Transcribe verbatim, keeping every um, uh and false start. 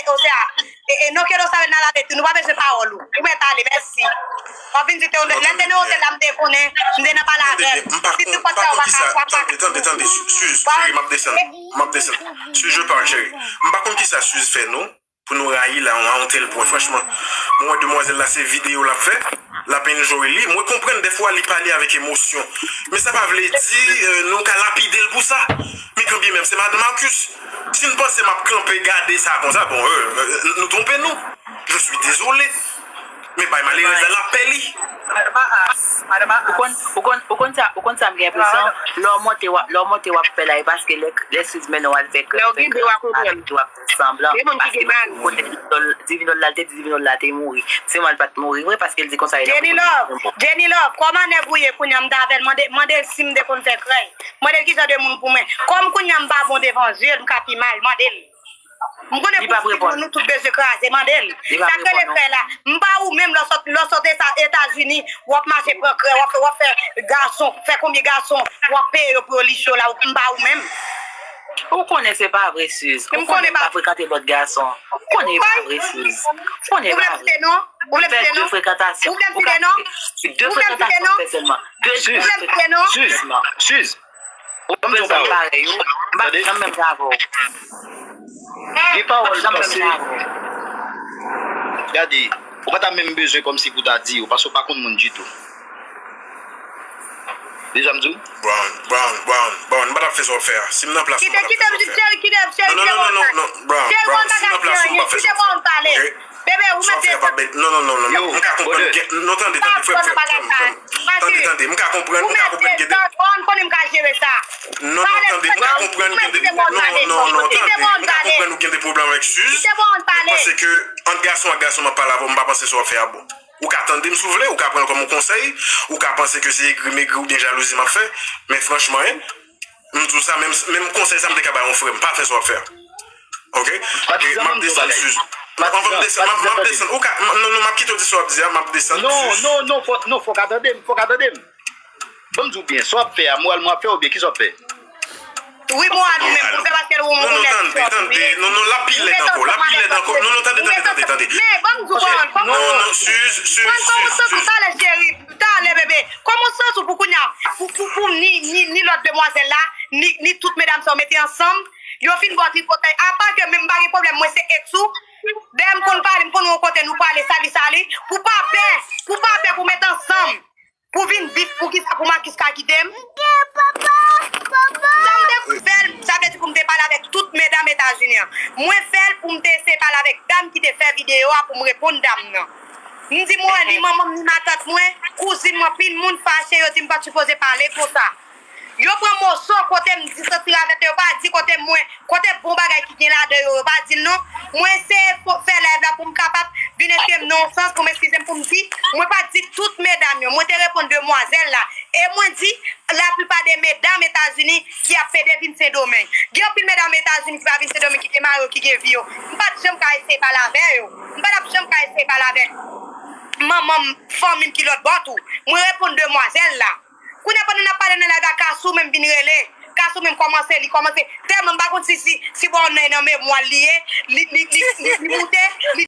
Osea. E, e, no quiero saber nada de ti, nou pa bezwen pawòl ou. Ou mèt ale, mèsi. W ap vin di te, lè te nan otèl la, m te konnen, m te nan pale avè l. Si ti pòt sa, w pa ka, w pa ka. Tande, tande, tande, Suze, cheri, m ap desann, m ap desann. Suze, je parle, cheri. M pa konn kisa Suze fè nou, pou nou rayi la, a yon tèl pwen. Franchman, mwen wè demwazèl la, se videyo l ap fè, l ap enjoy li. Mwen konprann dèfwa li pale avèk emosyon. Men sa pa vle di, euh, nou ka lapide l pou sa. Men kanbyenmenm, se madan Marcus. Si n panse m ap kanpe gade sa konsa, bon, euh, euh, nou twonpe nou. Je suis désolé. Men bay malerèz la, l ap pè li. Ou konn, ou konn, ou konn sa, ou konn sa m gen enpresyon, lè w monte, w ap, lè w monte, w ap fè la, e paske lè, lè Suze mennen w al fè krèm, fè krèm, w ap fè sanblan. Paske kote Divinòl, Divinòl la, l te di Divinòl la te mouri. Se mwen l pa t mouri vre, paske l di konsa, li nan Jenny Love, Jenny Love, kòman nèg ou ye kounye a, m t avè l, mande, mande l si m te konn fè krèy. Mande l ki jan de moun pou mwen. Kòm kounye a m pa bon devan zye l, m ka pi mal, mande l. M konnen pou stil nou, nou tout bezwen kraze, mande l. Sa k rele frè la. M pa ou menm, lè w sot, lè w sot Eta-, Etazini, w ap mache pran krè, w ap, w ap fè gason, fè konbyen gason, w ap peye yo pou yo liche w la, m pa ou menm. Ou konnen se pa vre, Suze. Ou konnen m pa frekante lòt gason. Ou konnen e pa vre, Suze. Ou konnen e pa vre. M fè de frekantasyon. Ou ka kite de frekantasyon m fè sèlman. De frekantasyon sèlman. Suze. Ou bezwen parèy ou. M pa janm menm jan avè w. Gen pawòl ou panse. Gade, ou pa ta menm bezwen kòmsi pou ta di yo, paske ou pa konn moun ditou. Deja m di w. Brown, Brown, Brown, Brown, m pa t ap fè sa w ap fè a. Si m nan plas ou, m pa t ap fè sa w ap fè a. Non, non, non, non, non, Brown, Brown, si m nan plas ou, m p ap fè sa w ap fè a. Bebe, ou mèt desann. Non, non, non, non, non, m ka konprann gen, non, tande, tande, frè m, frè m, frè m, tande, tande, m ka konprann, m ka konprann gen de. Ou mèt desann, Brown, konnen m ka jere sa. Non, non, tande, m ka konprann gen de, non, non, non, tande, m ka konprann ou gen de pwoblèm avèk Suze. Mwen panse ke ant gason ak gason m ap pale avè w, m pa panse sa w ap fè a bon. Ou ka tande m si w vle, ou ka pran l kòm yon konsèy, ou ka panse ke se egri megri oubyen jalouzi m ap fè, men franchman, en, m di w sa, menm, menm konsèy sa m te ka bay yon frè m, pa fè sa w ap fè a. Oke? E m ap desann Suze. Anvan m desann, m ap, m ap desann. Ou ka, m, non, non, m ap kite w di sa w ap di a, m ap desann Suze. Non, non, non, fò, non, fò w ka tande m, fò w ka tande m. Ban m di w byen, sa w ap fè a, moral mwen ap fè oubyen kisa w ap fè? Wi, moral ou menm, ou fè paske ou, ou nèg twòp, wi. Non, non, tande, tande, non, non, l ap pi lèd ankò, l ap pi lèd ankò. Non, non, tande, tande, tande, tande. Men, ban m di w, Brown, kòman, non, non, Suze, Suze, Suze, Suze. Talè, cheri, talè, bebe. Kòman w santi w pou kounye a, pou, pou, pou ni, ni, ni lòt demwazèl la, ni, ni tout medam sa yo mete ansanm, yo fin ba w tripotay. Apa ke menm m pa gen pwoblèm, mwen se ex ou. Dèyè m konn pale, m konn wè w kote nou prale, sali, sali. Pou pa pè, pou pa pè pou met ansanm. Pou vin bif, poukisa pou Marcus ka kite m? Sa m te fè l, sa vle di pou m te pale avèk tout medam Etazini an. Mwen fè l pou m te eseye pale avèk dam ki te fè videyo a pou m reponn dam nan. M di mwen, ni manman m, ni matant mwen, kouzin m, anpil moun fache, yo di m pa t sipoze pale konsa. Yo pran moso kote m di santi ravèt yo, yo pa di kote mwen, kote bon bagay ki gen ladan yo, yo pa di l non. Mwen eseye fè live la pou m kapab vin eskize m nan yon sans, pou m eskize m, pou m di, mwen pa di tout medam yo, mwen te reponn demwazèl la. E mwen di, laplipa de medam Etazini ki ap pede vin Sendomeng. Gen anpil medam Etazini ki pa vin Sendomeng, ki gen mari yo, ki gen vi yo. M pa t janm ka eseye pale avè yo. M pa t ap janm ka eseye pale avèk manman m, fanmi m ki lòt bò tou. Mwen reponn demwazèl la. Kounye a pandan n ap pale nan live la, Kasou menm vin rele. Kasou menm kòmanse, li kòmanse. Tèlman m pa konn si, si, si bon nan, nan memwa l li ye, li, li, li, li, li moute, li